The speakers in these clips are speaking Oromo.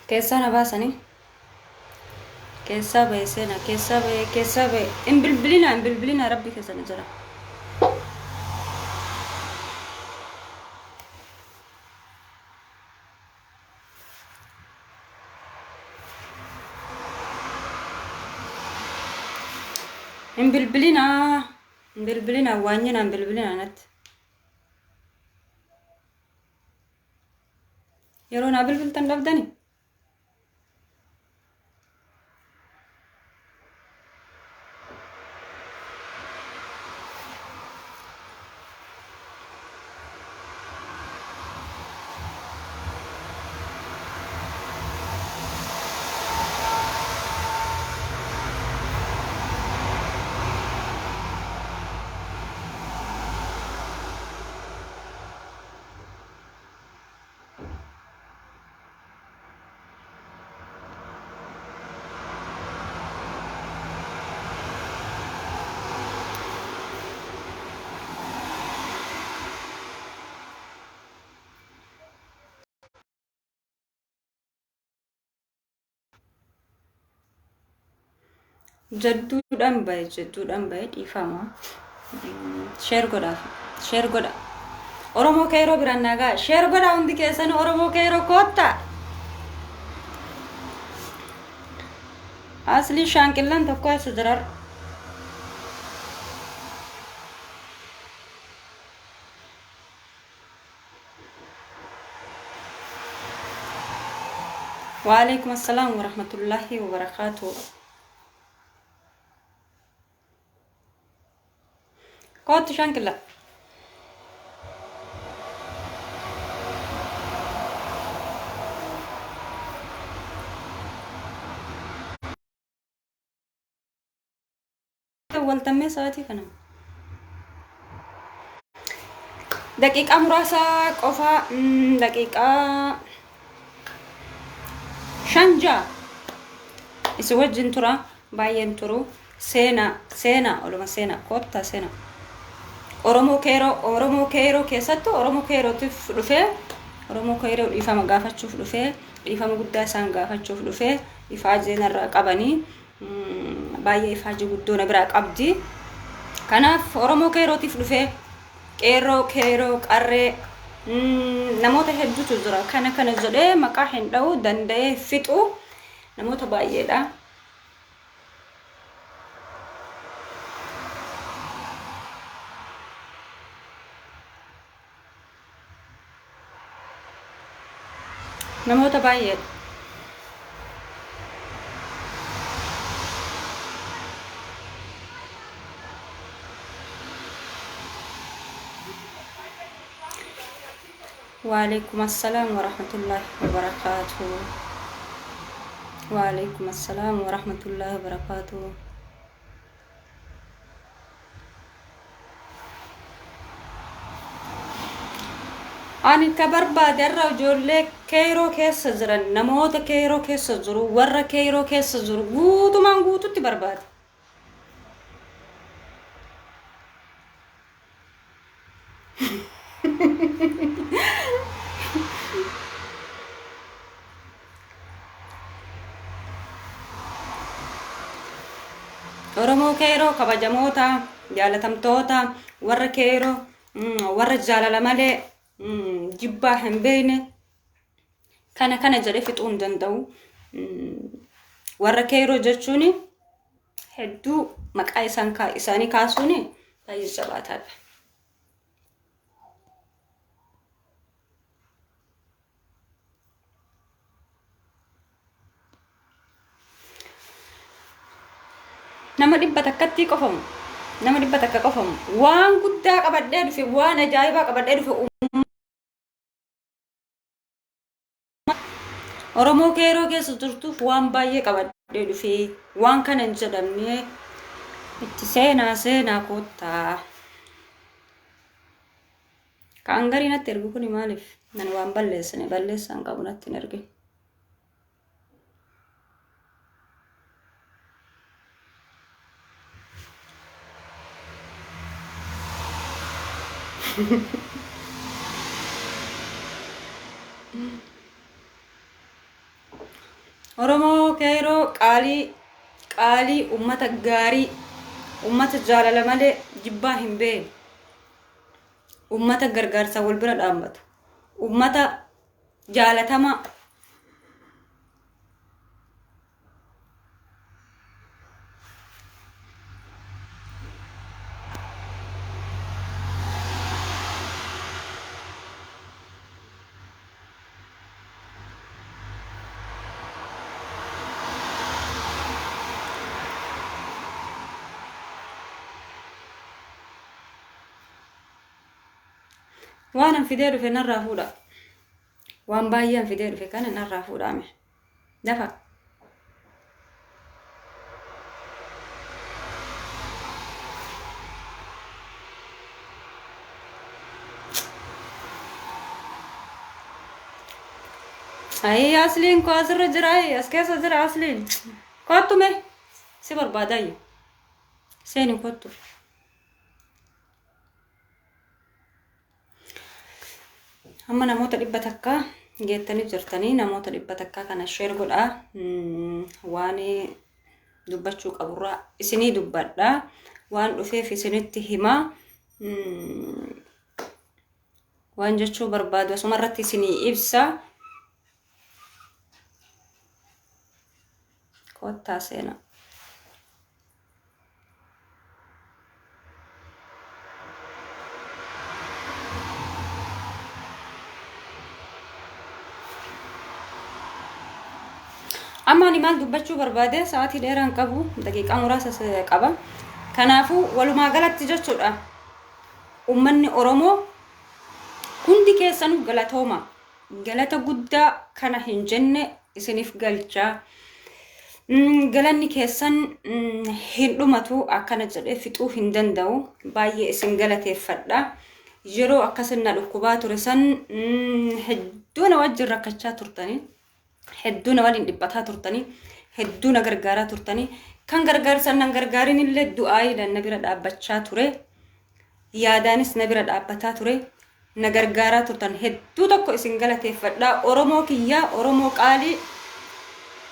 Keessaa na baasanii. Keessaa bahe seenaa keessaa bahe keessaa bahe hin bilbilinaa hin bilbilinaa rabbi keessa na jira. Hin bilbilinaa hin bilbilinaa waanyinaa hin bilbilinaa natti. Yeroo naa bilbiltan dhabdani. Jadduudhaan bahe jadduudhaan bahe dhiifama. Sheer godhaaf sheer godha. Oromoo keeroo biraan nagaa sheer godha hundi keessan Oromoo keeroo koottaa. Asli shaanqillaan tokko as jirar. Waalaikum assalam warahmatullahi wabarakatuh. Koottu shaanqilla. Waltammee sa'aatii kana. Daqiiqaa muraasa qofa daqiiqaa 5 6 isin wajjin tura baay'een turu seenaa seenaa oluma seenaa koottaa seenaa. Oromoo keeroo Oromoo keeroo keessattuu Oromoo keerootiif dhufee Oromoo keeroo dhiifama gaafachuuf dhufee dhiifama guddaa isaan gaafachuuf dhufee ifaajee narraa qabanii baay'ee ifaajii guddoo na biraa qabdi. Kanaaf Oromoo keerootiif dhufee qeerroo keeroo qarree namoota hedduutu jira. Kana kana jedhee maqaa hin dha'u danda'ee fixu namoota baay'eedha. Namoota baay'eedha. Waalaikum assalam warahmatullahi wabarakatuh. Waalaikum assalam warahmatullahi wabarakatuh. Ani ka barbaade irra ijoollee keeroo keessa jiran namoota keeroo keessa jiru warra keeroo keessa jiru guutumaan guututti barbaade. Oromoo keeroo kabajamoota jaalatamtoota warra keeroo warra jaalala malee jibbaa hin beekne kana kana jedhee fixuu hin danda'u. Warra keeroo jechuun hedduu maqaa isaan isaanii kaasuun baay'ee jabaataadha. Nama dhibba takkatti qofamu. Nama 100 qofamu. Waan guddaa qabadhee dhufe, waan ajaa'ibaa qabadhee dhufe. Oromoo keeroo keessa jirtuuf waan baay'ee qabadhee dhufe. Waan kana hin jedhamne itti seenaa seenaa koottaa. Kaan garii natti ergu kuni maaliif? Nan waan balleessine balleessaan qabu natti hin ergin. Oromoo keeroo qaalii qaalii, ummata gaarii, ummata jaalala malee jibbaa hin beekne, ummata gargaarsa wal bira dhaabbatu, ummata jaalatamaa. Waan an fidee dhufe narraa fuudha. Waan baay'ee an fidee dhufe kana narraa fuudhaame. Dafa. Ayii, Asliin koo asirra jira, as keessa jira Asliin. Kottu mee, si barbaadaayyu. Seeni, kottu. Amma namoota 100 geettanii jirtanii, namoota 100 kana share godhaa. Waan dubbachuu qaburraa isinii dubbadhaa. Waan dhufeef isinitti himaa. Waan jechuu barbaadu asuma irratti isinii ibsa. Kottaa seenaa. Amma ani maal dubbachuu barbaade, sa'aatii dheeraan qabu, daqiiqaa muraasa qaba. Kanaafuu walumaa galatti jechuudha. Uummanni Oromoo hundi keessanuu galatooma. Galata guddaa kana hin jenne isiniif galchaa. Galanni keessan hin dhumatu, akkana jedhee fixuu hin danda'u. Baay'ee isin galateeffadha. Yeroo akkasin na dhukkubaa ture san hedduu na wajjin rakkachaa turtanii. Hedduu na waliin dhiphataa turtanii. Hedduu na gargaaraa turtanii. Kan gargaarsan nan gargaarin illee du'aayiidhaan na bira dhaabbachaa ture. Yaadaanis na bira dhaabbataa ture. Na gargaaraa turtan, hedduu tokko isin galateeffadha. Oromoo kiyyaa, Oromoo qaalii,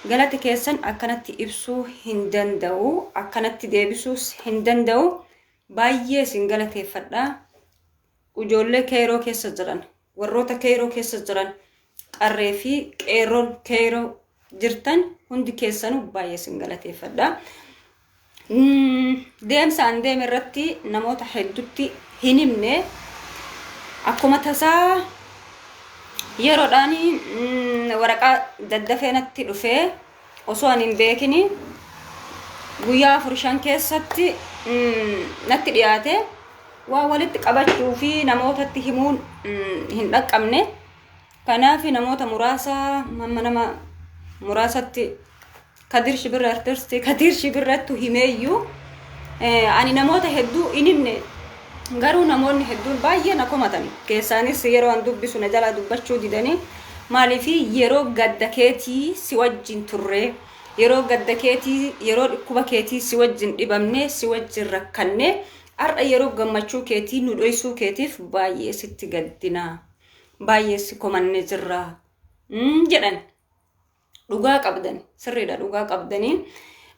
galata keessan akkanatti ibsuu hin danda'u. Akkanatti deebisuus hin danda'u. Baay'ee isin galateeffadha. Ijoollee keeroo keessa jiran, warroota keeroo keessa jiran, qarree fi qeerroon keeroo jirtan hundi keessanuu baay'ee isin galateeffadha. Deemsa an deeme irratti namoota hedduutti hin himne. Akkuma tasaa yeroodhaan waraqaa daddafee natti dhufee, osoo ani hin beekini guyyaa 4-5 keessatti natti dhiyaate. Waa walitti qabachuu fi namootatti himuun hin dhaqqabne. Kanaaf namoota muraasa, amma nama muraasatti, Kadir Shibirra, artistii Kadir Shibirrattu himeeyyuu, ani namoota hedduu hin himne. Garuu namoonni hedduun baay'ee na komatan. Keessaanis yeroo an dubbisu na jalaa dubbachuu didanii, maaliif yeroo gadda keetii si wajjin turre, yeroo gadda keetii, yeroo dhukkuba keetii si wajjin dhibamne, si wajjin rakkanne, har'a yeroo gammachuu keetii nu dhoysuu keetiif baay'ee sitti gaddinaa, baay'ee si komanne jirra jedhan. Dhugaa qabdan, sirriidha, dhugaa qabdanii,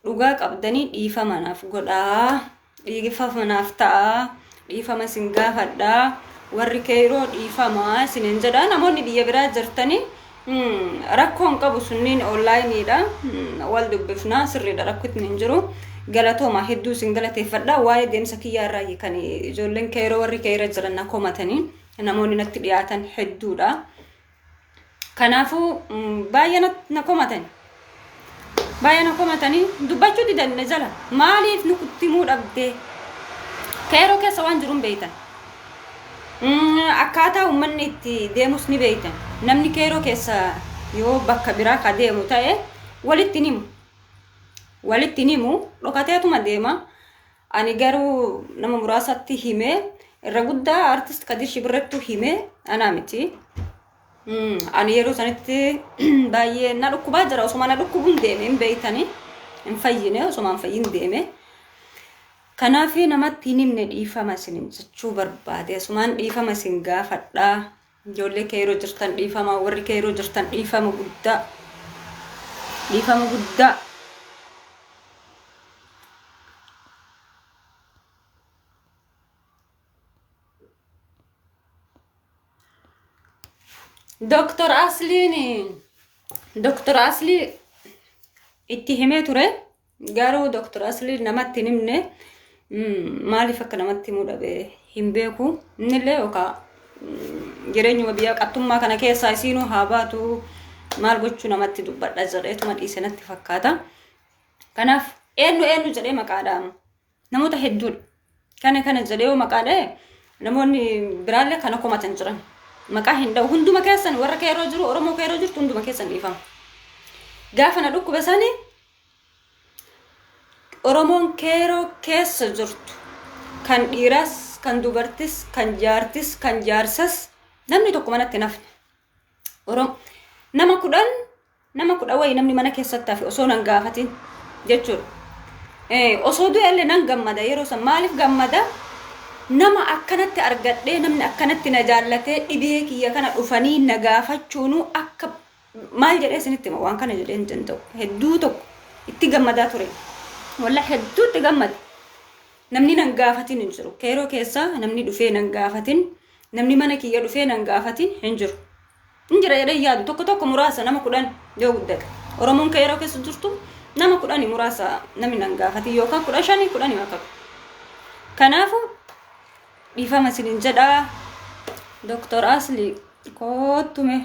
dhugaa qabdanii. Dhiifama naaf godhaa, dhiifama naaf ta'aa, dhiifama isin gaafadhaa. Warri keeroo dhiifama isinin jedha. Namoonni biyya biraa jirtanii rakkoo hin qabu, sunniin onlaayiniidha wal dubbifnaa, sirriidha, rakkoon hin jiru. Galatooma, hedduu isin galateeffadha. Waa'ee deemsa kiyyaa irraa kan ijoolleen keeroo, warri keera jiran na komatanii, namoonni natti dhiyaatan hedduudha. Kanaafuu baay'ee na komatan. Baay'ee na komatanii dubbachuu didan na jala. Maaliif nu himuu dhabdee? Keeroo keessa waan jiru hin beektan. Akkaataa uummanni itti deemus ni beektan. Namni keeroo keessa yoo bakka biraa ka deemu ta'e walitti hin himu. Walitti hin himu, dhokateetuma deema. Ani garuu nama muraasatti himee, irra guddaa artist Kadir Shibirrattu himee, anaa miti. Ani yeroo sanitti baay'ee na dhukkubaa jira. Osuma na dhukkubuun deeme, hin beektanii, hin fayyine, osuma hin fayyin deeme. Kanaaf namatti hin himne, dhiifama isin jechuu barbaade. Asumaan dhiifama isin gaafadhaa. Ijoollee keeroo jirtan dhiifama, warri keeroo jirtan dhiifama guddaa. Dhiifama guddaa. Doktor Asliin Doktor Aslii itti himee ture. Garuu Doktor Aslii namatti hin himne. Maaliif akka namatti himuu dhabe hin beeku. Innillee yookaan jireenyuma biyya qattummaa kana keessaa isiinuu haa baatu maal gochuu namatti dubbadha jedheetuma dhiise natti fakkaata. Kanaaf eenyu eenyu jedhee maqaa dha'ama. Namoota hedduudha. Kana kana jedhee yoo maqaa dha'e namoonni biraallee kana komatan jiran. Maqaa hin dha'u. Hunduma keessan warra keeroo jiru Oromoo keeroo jirtu hunduma keessan dhiifama. Gaafa na dhukkube sani Oromoon keeroo keessa jirtu kan dhiiraas kan dubartis kan jaartis kan jaarsas namni tokko manatti hin hafne. Orom nama 10 nama 10 wayi namni mana keessatti hafe osoo nan gaafatin jechuudha. Osoo du'e illee nan gammada yeroo san maaliif gammada? Nama akkanatti argadhee namni akkanatti na jaallatee dhibee kiyya kana dhufanii na gaafachuunuu akka maal jedhee isinitti hima waan kana jedhee hin danda'u. Hedduu tokko itti gammadaa ture. Wallah hedduu itti gammade. Namni nan gaafatin hin jiru. Keeroo keessaa namni dhufee nan gaafatin, namni mana kiyya dhufee nan gaafatin hin jiru. Hin jira jedhee yaadu tokko tokko muraasa nama 10 yoo guddate. Oromoon keeroo keessa jirtu nama 10 muraasa namni nan gaafatin yookaan 15 10 akka. Kanaafu dhiifama isinin jedhaa. Doktor Asli koottume.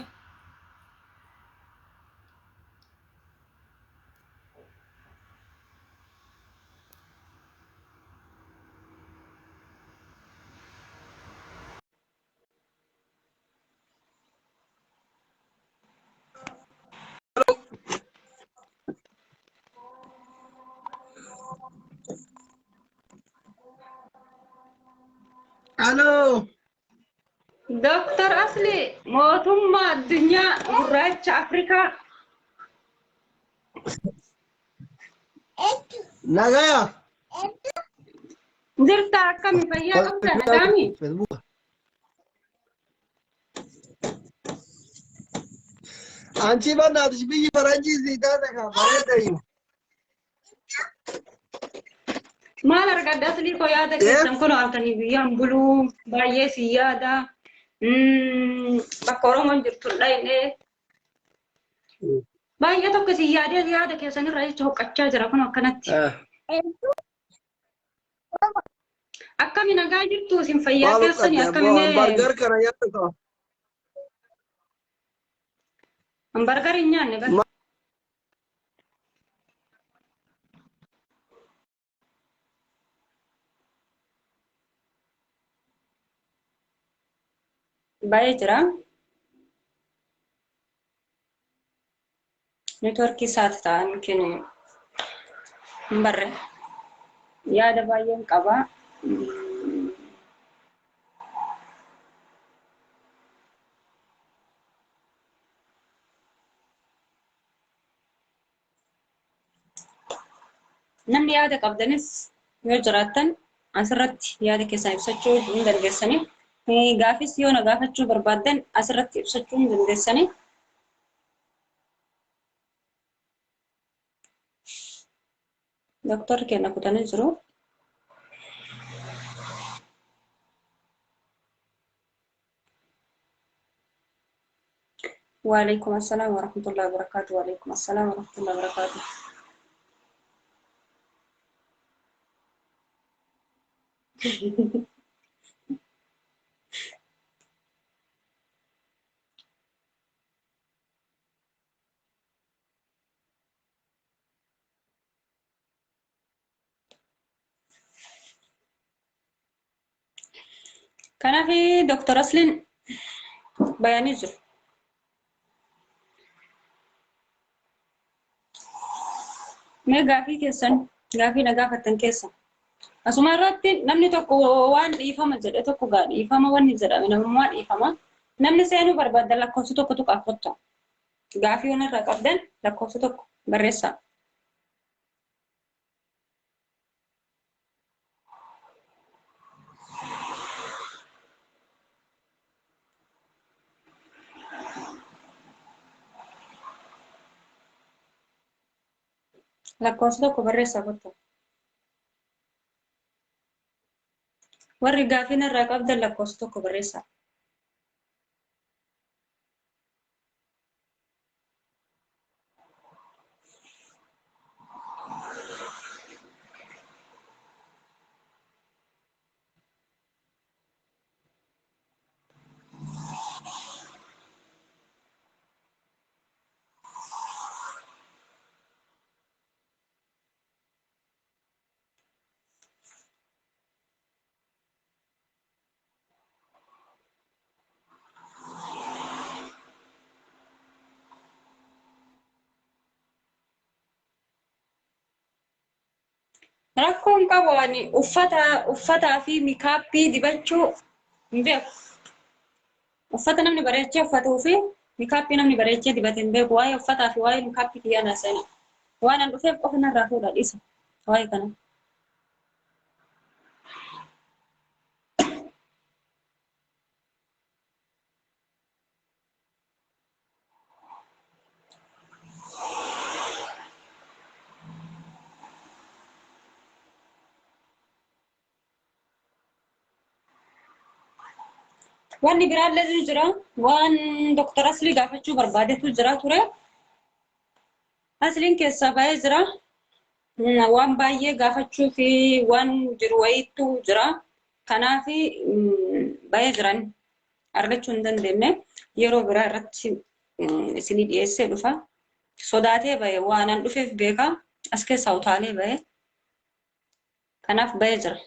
Aloo. Doktor Asli mootummaa addunyaa gurraacha Afrikaa. Nagaya. Jirta akkami fayyaa qabda nagaami? Facebook. Anchi bannaatish biyyi faranjii sii taate kan bareeda. Maal argadda aslii koo yaada keessan kun halkanii guyyaan buluu baay'ee si yaada. Bakka Oromoon jirtu hin dhayne. Baay'ee tokko si yaadee yaada keessan irraa jecha hoqqachaa jira kun akkanatti. Akkami nagaa jirtu isin fayyaa Maal keessanii uffadde akkami ammoo mee hambargar kana nyaata ta'a. hambargar hin nyaanne bara. Baay'ee jira. Neetworkii isaati ta'an kennu hin barre. Yaada baay'een qaba. Namni yaada qabdanis yoo jiraattan asirratti yaada keessan ibsachuu hin dandeessanii. Gaafis yoo na gaafachuu barbaaddan asirratti ibsachuu hin dandeessanii. Doktorri keenya kutanii jiru. Waalaikum assalam warahmatullahi wabarakatuh. Waalaikum assalam warahmatullahi wabarakatuh. Kanaaf Dr. Asliin bayanii jiru. Mee gaafii keessan gaafii na gaafattan keessa. Asuma irratti namni tokko waan dhiifama jedhe tokko gaa dhiifama wanni jedhame namummaa dhiifama. Namni seenuu barbaaddan lakkoofsa tokko tuqaa kottaa. Gaafii waan irraa qabdan lakkoofsa tokko barreessaa. Lakkoofsa tokko barreessaa kottu. Warri gaafii narraa qabdan lakkoofsa tokko barreessaa. Rakkoon qabu ani uffataa fi makeup dibachuu hin beeku. Uffata namni bareechee uffatuu fi makeup namni bareechee dibate hin beeku. Waa'ee uffataa fi waa'ee makeup kiyyaa naa seena. Waan an dhufeef qofa narraa fuudha dhiisa. Waa'ee kana. Wanni biraallee ni jira. Waan Dr. Aslii gaafachuu barbaadetu jira ture. Asliin keessaa baay'ee jira. Waan baay'ee gaafachuu fi waan jiru wayiitu jira. Kanaaf baay'ee jiran argachuu hin dandeenye. Yeroo biraa irratti isinii dhiyeessee dhufa. Sodaatee bahe waan an dhufeef beeka. As keessaa utaalee bahe. Kanaaf bahee jira.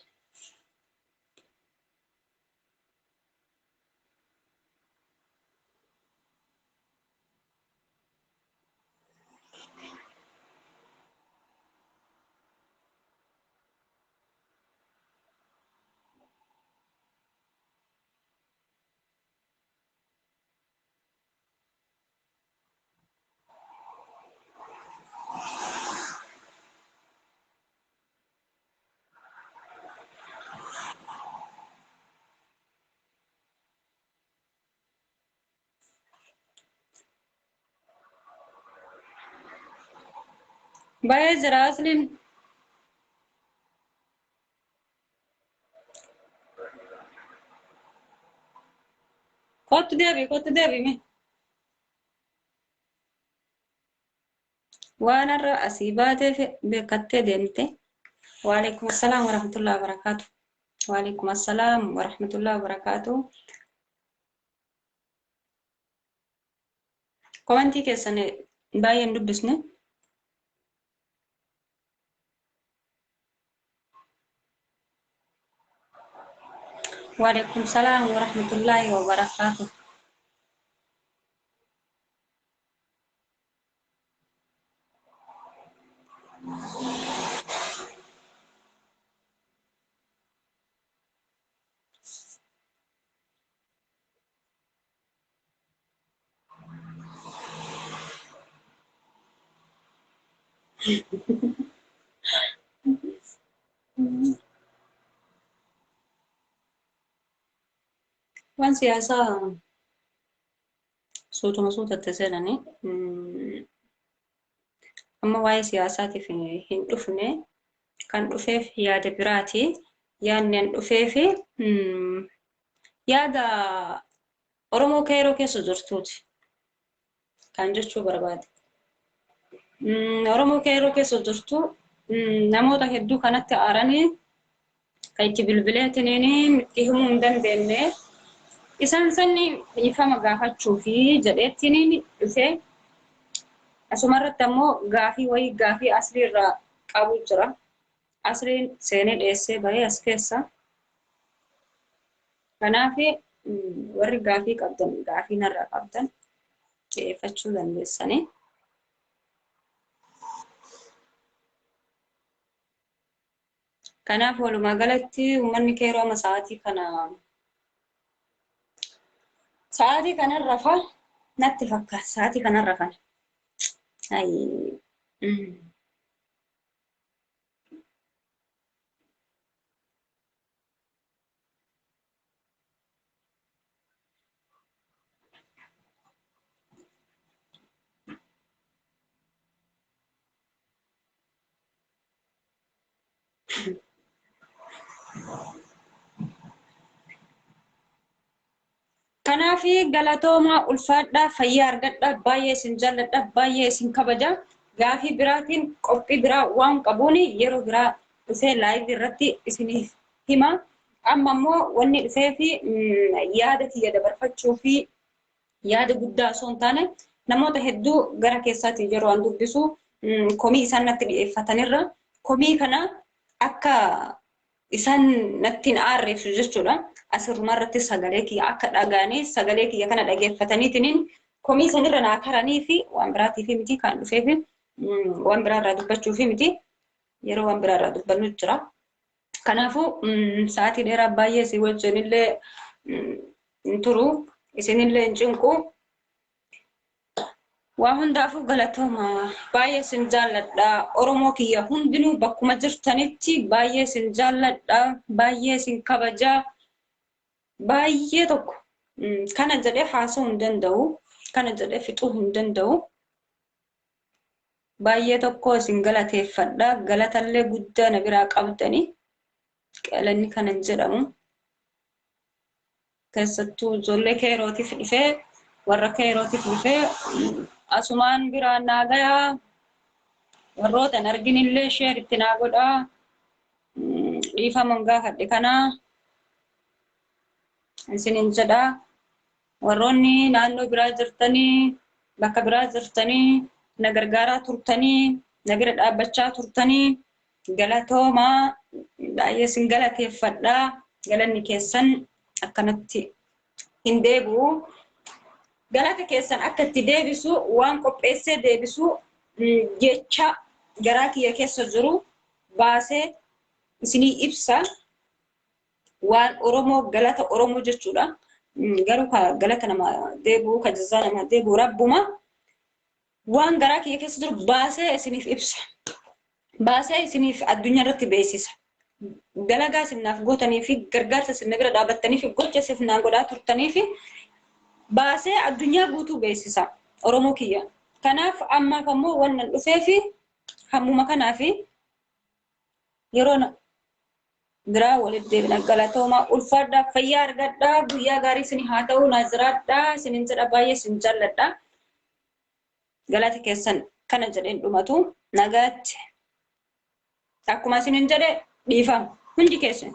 Bahee jira asliin. Kottu deebi, kottu deebi mee. Waan har'a asii baateef beekattee deemte. Waalaikum assalaam warahmatullahi wabarakaatu. Waalaikum assalaam warahmatullahi wabarakaatu. Comment keessan baay'ee hin dubbisne. Waalaikum salaam warahmatullahi wabarakaatu. Waan siyaasaa suutuma suutatti seenanii amma waa'ee siyaasaatiif hin dhufne. Kan dhufeef yaada biraati. Yaadni an dhufeef yaada Oromoo Keeroo keessa jirtuuti kan jechuu barbaade. Oromoo Keeroo keessa jirtu namoota hedduu kanatti aaranii kan itti bilbileetiniin itti himuu hin dandeenye. Isaan sanni dhiifama gaafachuu fi jedheettiniin dhufee asumarratti ammoo gaafii wayii gaafii Aslii irraa qabu jira. Asliin seenee dheessee bahee as keessa. Kanaaf warri gaafii qabdan, gaafii narraa qabdan dhiyeeffachuu dandeessanii. Kanaaf walumaa galatti uummanni Keeroo amma sa'aatii kana rafa natti fakkaata, sa'aatii kana rafan. Ayii. Kanaaf galatoomaa, ulfaadhaa, fayyaa argadhaa, baay'ee isin jaalladha, baay'ee isin kabaja. Gaafii biraatiin qophii biraa waan qabuun yeroo biraa dhufee live irratti isiniif hima. Amma immoo wanni dhufee fi yaada kiyya dabarfachuu fi yaada guddaa osoo hin taane, namoota hedduu gara keessaatiin yeroo an dubbisu komii isaan natti dhiyeeffatanirra komii kana akka isaan natti hin aarreessu jechuudha. Asirruma irratti sagalee kiyya akka dhagaanii, sagalee kiyya kana dhageeffataniitiin komii sanirra naa karanii fi waan biraatii fi miti kan dhufee fi waan biraa irraa dubbachuu fi miti, yeroo waan biraa irraa dubbannu jira. Kanaafuu sa'aatii dheeraa baay'ee si wajjin illee hin turu, isinillee hin cinqu. Waa hundaafuu galatooma, baay'ee isin jaalladha. Oromoo kiyya hundinuu bakkuma jirtanitti baay'ee isin jaalladha, baay'ee isin kabajaa. Baay'ee tokko kana jedhee haasa'uu hin danda'u, kana jedhee fixuu hin danda'u. Baay'ee tokko isin galateeffadha. Galatallee guddaa na biraa qabdani. Galanni kana hin jedhamu. Keessattuu ijoollee keerootiif dhufee, warra keerootiif dhufee, asumaan biraan naa gayaa. Warroota hin arginillee share itti naa godhaa. Dhiifama gaafadhe kanaa isinin jedhaa. Warroonni naannoo biraa jirtanii, bakka biraa jirtanii, na gargaaraa turtanii, na bira dhaabbachaa turtanii, galatoomaa, baay'ee isin galateeffadhaa. Galanni keessan akkanatti hin deebi'u. Galata keessan akka itti deebisu waan qopheessee deebisu, jecha garaa kiyya keessa jiru baasee isinii ibsa. Waan Oromoo, galata Oromoo jechuudha. Garuu ka galata nama deebi'u, ka jazaa nama deebi'u Rabbuma. Waan garaa kiyya keessa jiru baasee isiniif ibsa. Baasee isiniif addunyaa irratti beeksisa. Dalagaa isin naaf gootanii fi gargaarsa isin na bira dhaabattanii fi gocha isin naan godhaa turtanii fi baasee addunyaa guutuu beeksisa Oromoo kiyya. Kanaaf ammaaf ammoo wannan dhufee fi hammuma kanaa fi yeroo biraa walitti deebina. Galatoomaa, ulfaadhaa, fayyaa argadhaa, guyyaa gaarii isin haa ta'u, naa jiraadhaa isinin jedha, baay'ee isin jaalladha. Galata keessan kana jedheen dhumatu, nagaatti. Akkuma isinin jedhe, dhiifama hundi keessan.